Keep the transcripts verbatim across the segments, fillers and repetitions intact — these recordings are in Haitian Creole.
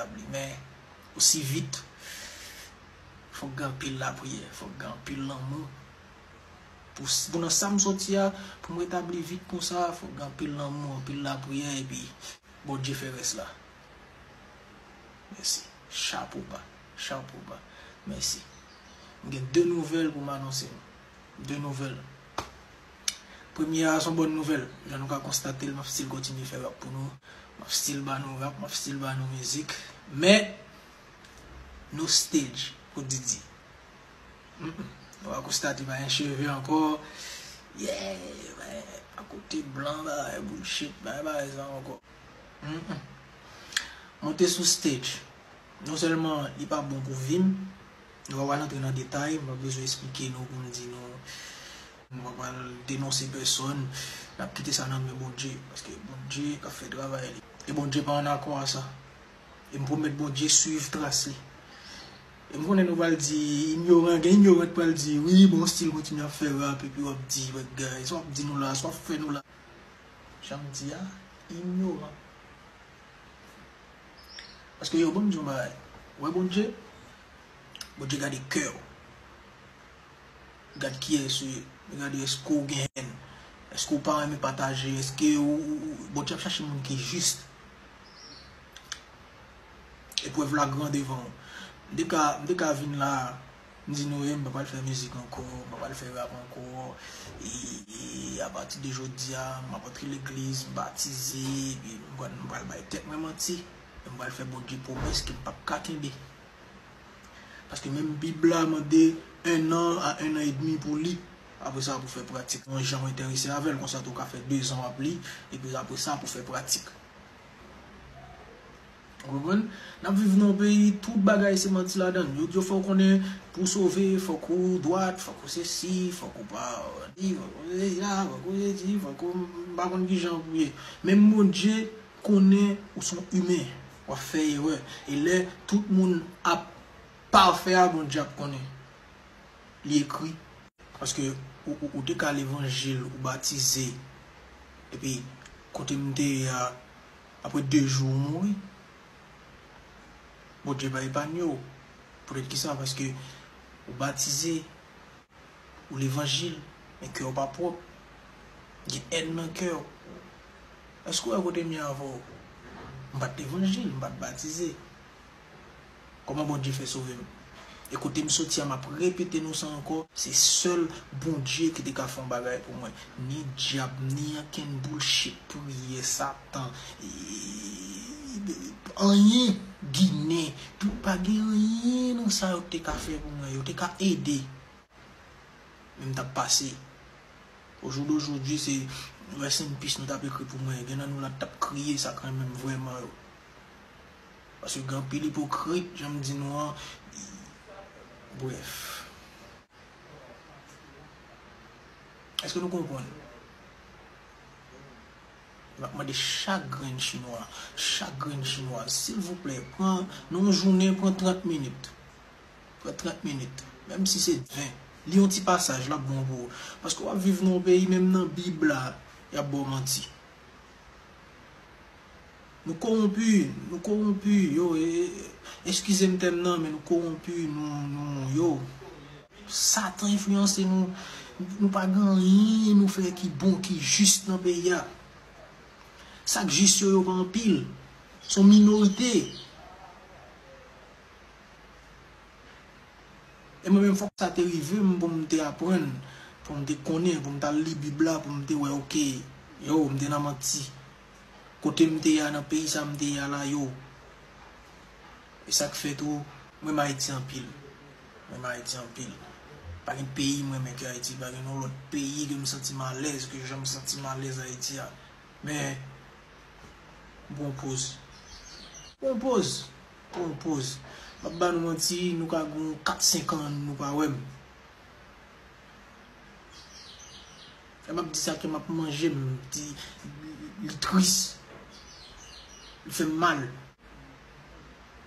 retabli. Men, osi vit, fòk gen anpil lapriyè, fòk gen anpil lanmou. Pou, s- pou nan sa m soti a, pou m retabli vit konsa, fòk gen anpil lanmou, anpil lapriyè, epi Bondye fè rès la. Mèsi. Chapo ba. Chapo ba. Mèsi. M gen de nouvèl pou m anonse nou. De nouvèl. Premye a, se yon bòn nouvèl. Jan nou ka konstate l, m ap still kontinye fè rap pou nou. M ap still ba nou rap, m ap still ba nou mizik. Men, no stage pou Didi. Mm-mm. Nou va konstate pa gen cheve ankò. Yeah, pa gen akote blan, pa gen bullshit, pa gen bagay sa ankò. Mm-mm. Monte sou stage. Non sèlman li pa bon pou vi m, nou pa pral antre nan detay, m pa bezwen eksplike nou pou m di nou, nou pa pral denonse pèsonn, n ap kite sa nan men Bondye, paske Bondye k ap fè travay li. E Bondye pa ann akò a sa. E m pwomèt Bondye swiv tras li. E m konnen nou pral di, inyoran, gen inyoran k pral di, wi, bon, still kontinye ap fè rap, epi w ap di, bagay, sa w ap di nou la, sa w ap fè nou la. Jan m di a, inyoran. Paske yo, ban m di yon bagay. Ou wè Bondye? Bondye gade kè w. Gad kiyès ou ye. Li gade èske w gen hèn. Èske w pa renmen pataje. Èske ou, ou, ou, Bondye ap chache moun ki jis. Eprèv la gran devan w. M te ka, m te ka vin la, m di nou, e, m pa pral fè mizik ankò, m pa pral fè rap ankò. E, e apati de jodi a, m ap antre legliz, m batize, epi m pral, m pral bay tèt mwen manti. E m pral fè Bondye pwomès ke m p ap ka kenbe. Paske menm Bib la mande un an a un an et demi pou li. Apre sa, pou fè pratik. Yon jan w enterese avè l, konsa tou w ka fè dezan w ap li, epi apre sa, pou fè pratik. Ou konprann? N ap viv nan yon peyi, tout bagay se manti ladan l. Yo di w fòk w konnen pou w sove, fòk ou dwat, fòk ou sesi, fòk ou pa di, fòk ou sesi la, fòk ou sesi, fòk ou m pa konn kijan pou ye. Menm Bondye konnen ou se yon imen, w ap fè erè. E lè tout moun ap pafè a, Bondye ap konnen. Li ekri. Paske ou, ou, ou te ka levanjil, ou batize. Epi, kote m te ye a, apre de jou, ou mouri. Bondye pa epanye w. Poutèt ki sa? Paske ou batize, ou levanjil, men kè w pa pwòp. Gen hèn nan kè w. Èske w wè kote m ye avè w? M pa t levanjil, m pa t batize. Kòman Bondye fè sove m? E kote m soti a, m ap repete nou sa ankò, se sèl Bondye ki te ka fè yon bagay pou mwen. Ni dyab, ni ankenn bullshit, priyè, Satan, e, anyen, Ginen, tout, pa gen anyen nan sa yo te ka fè pou mwen. Yo te ka ede. Men m t ap pase. Au jour d'aujourd'hui, se rest in peace nou t ap ekri pou mwen. Gen nan nou la t ap kriye, sa k renmen m vrèman yo. Paske gen anpil ipokrit, jan m di nou an. Brèf. Èske nou konprann? M ap mande chak grenn chinwa, chak grenn chinwaz, silvouplè, pran, nan yon jounen, pran trant minit. Pran trant minit. Menm si se ven. Li yon ti pasaj, l ap bon pou ou. Paske w ap viv nan yon peyi, menm nan Bib la, y ap ba w manti. Nou kowonpi, nou kowonpi, yo, e, e, eskize m tèm nan, men nou kowonpi, nou, nou, yo. Satan enfliyanse nou, nou pa gen anyen nou fè ki bon, ki jis nan peyi a. Sa k jis yo, yo pa anpil. Se yon minorite. E mwen menm, fòk sa te rive m pou m te aprann, pou m te konnen, pou m t al li Bib la, pou m te wè, oke, yo, m te nan manti. Kote m te ye a, nan peyi sa m te ye a la, yo. E sa k fè tou, m renmen Ayiti anpil. M renmen Ayiti anpil. Pa gen peyi m renmen ke Ayiti, pa gen yon lòt peyi ke m santi m alèz, ke jan m santi m alèz Ayiti a. Men, m pran yon poz. M pran yon poz. M pran yon poz. M ap ba nou manti, nou ka gen kat, senk an, nou pa wè m. Lè m ap di sa, kè m ap manje m, di, li tris. Li fè m mal.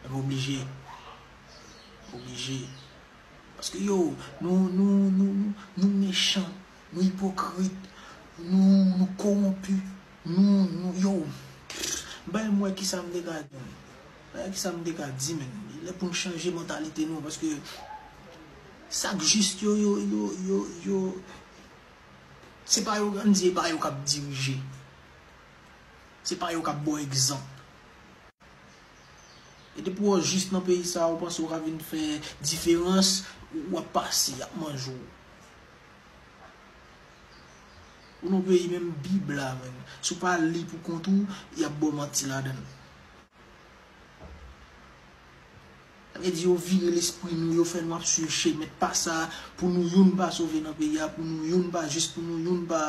Men m oblije. M oblije. Paske yo, nou, nou, nou, nou, nou mechan, nou ipokrit, nou, nou kowonpi, nou, nou, yo. M pa menm wè kisa m te ka di nou. Kisa m te ka di, men? Li lè pou n chanje mantalite nou, paske sa k jis yo, yo, yo, yo, yo, se pa yo, ann di, e pa yo k ap dirije. Se pa yo k ap ba w egzanp. E depi w jis nan peyi sa, ou panse w ka vin fè diferans, w ap pase, y ap manje w. Ou nan peyi menm Bib la, menm. Si w pa li pou kont ou, y ap ba w manti ladan l. Sa vle di yo vire lespri nou, yo fè nou ap swiv chemen pa sa, pou nou youn pa sove nan peyi a, pou nou youn pa jis, pou nou youn pa.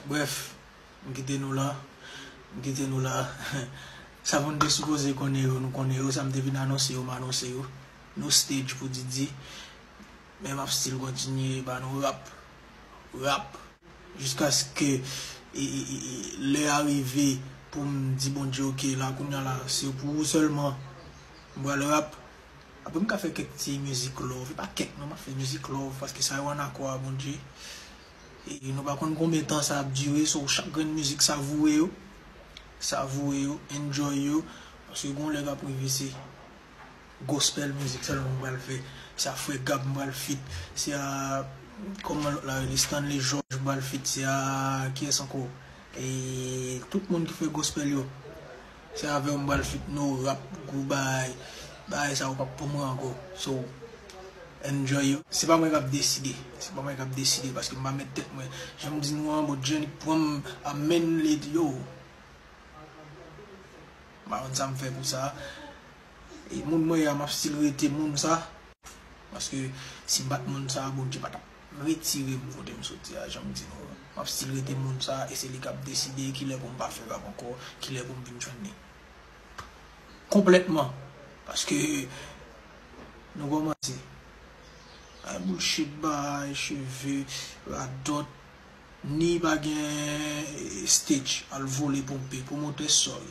Brèf, m kite nou la. M kite nou la. Sa moun te sipoze konnen yo, nou konnen yo. Sa m te vin anonse yo, m anonse yo. No stage pou Didi. Men m ap still kontinye ba nou rap. Rap. Jiskaske e, e, e, e, lè a rive pou m di Bondye, oke, la, kounye a la, se pou ou sèlman. M pral rap. Apre, m ka fè kèk ti mizik love. E pa kèk, non, m ap fè mizik love, paske sa yo an akò a Bondye. E nou pa konn konbyen tan sa ap dire, so chak grenn mizik, savoure yo. Savoure yo, enjoy yo. Paske gon lè k ap rive, se gospel mizik sèlman m pral fè. Se a Frè Gab m pral feat. Se a, kòman lòt la rele, Stanley George m pral feat. Se a, kiyès ankò? E tout moun ki fè gospel yo. Se avè w m pral feat, no rap, gwo bagay. Bagay sa yo p ap pou mwen ankò. So, enjoy yo. Se pa mwen k ap deside. Se pa mwen k ap deside, paske m pa met tèt mwen. Jan m di nou an, Bondye li pran m, amèn, li di yo. M pa konn sa m fè pou sa. E moun mwen ye a, m ap still rete moun sa. Paske si m pa t moun sa, Bondye pa t ap retire m kote m soti a, jan m di nou an. M ap still rete moun sa, e se li k ap deside kilè pou m pa fè rap ankò, kilè pou m vin jwenn li. Konplètman. Paske nou kòmanse. Ay bullshit, bay cheve, radòt, ni pa gen, eh, stage, al vole ponpe, pwomotè, sorry.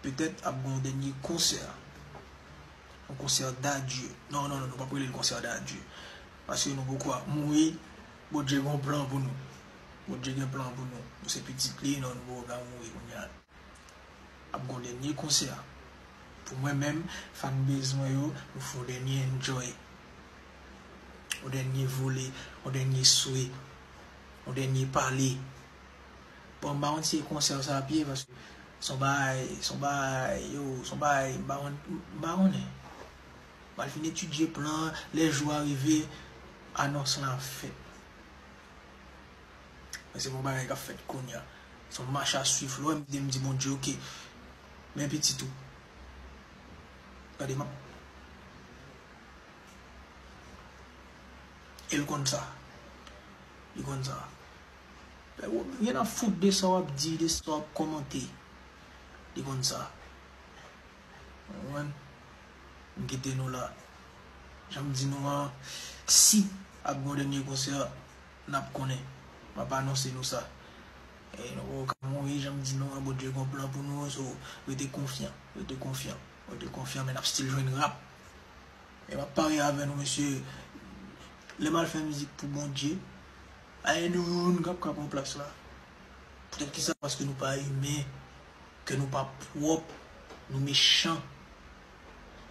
Petèt ap gen yon dènye konsè. Yon konsè d'adye. Non, non, non, nou p ap rele l konsè d'adye. Paske nou poko ap mouri. Bondye gen yon plan pou nou. Bondye gen plan pou nou. Nou se pitit li, non, nou poko ka mouri kounye a. Ap gen yon dènye konsè. Pou mwen menm, fanbase mwen yo, nou fè yon dènye enjoy. Yon dènye vole, yon dènye swe, yon dènye pale. Bon, m pa konn si e konsè sa ap ye, paske se yon bagay, se yon bagay, yo, se yon bagay, m pa konn, m pa konnen. M al fin etidye plan, lè jou a rive, anons lan ap fèt. Men se pa yon bagay k ap fèt kounye a. Se yon mach a swiv, lè w wè m di, m di Bondye, oke. Men pitit ou. Gade, m ap E l konn sa. Li konn sa. Li gen nan fout de sa w ap di, de sa w ap kòmante. Li konn sa. Ou konprann? M kite nou la. Jan m di nou an, si ap gen yon dènye konsè, n ap konnen. M ap anonse nou sa. E nou poko ka mouri, jan m di nou an, Bondye gen yon plan pou nou, so, rete konfyan, rete konfyan, rete konfyan, men n ap still jwenn rap. E m ap parye avè nou, mesye. Lè m al fè mizik pou Bondye, pa gen nou youn k ap ka pran plas la. Poutèt kisa? Paske nou pa imen, kè nou pa pwòp, nou mechan,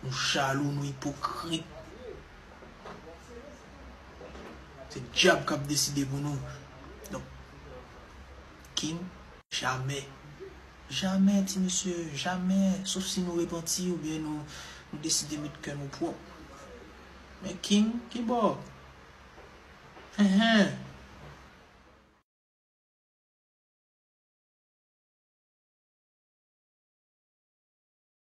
nou jalou, nou ipokrit. Se dyab k ap deside pou nou. Donk, King, jamè. Jamè, ti mesye, jamè. Sof si nou repanti oubyen nou, nou deside met kè nou pwòp. Men King, ki bò? Hen, hen.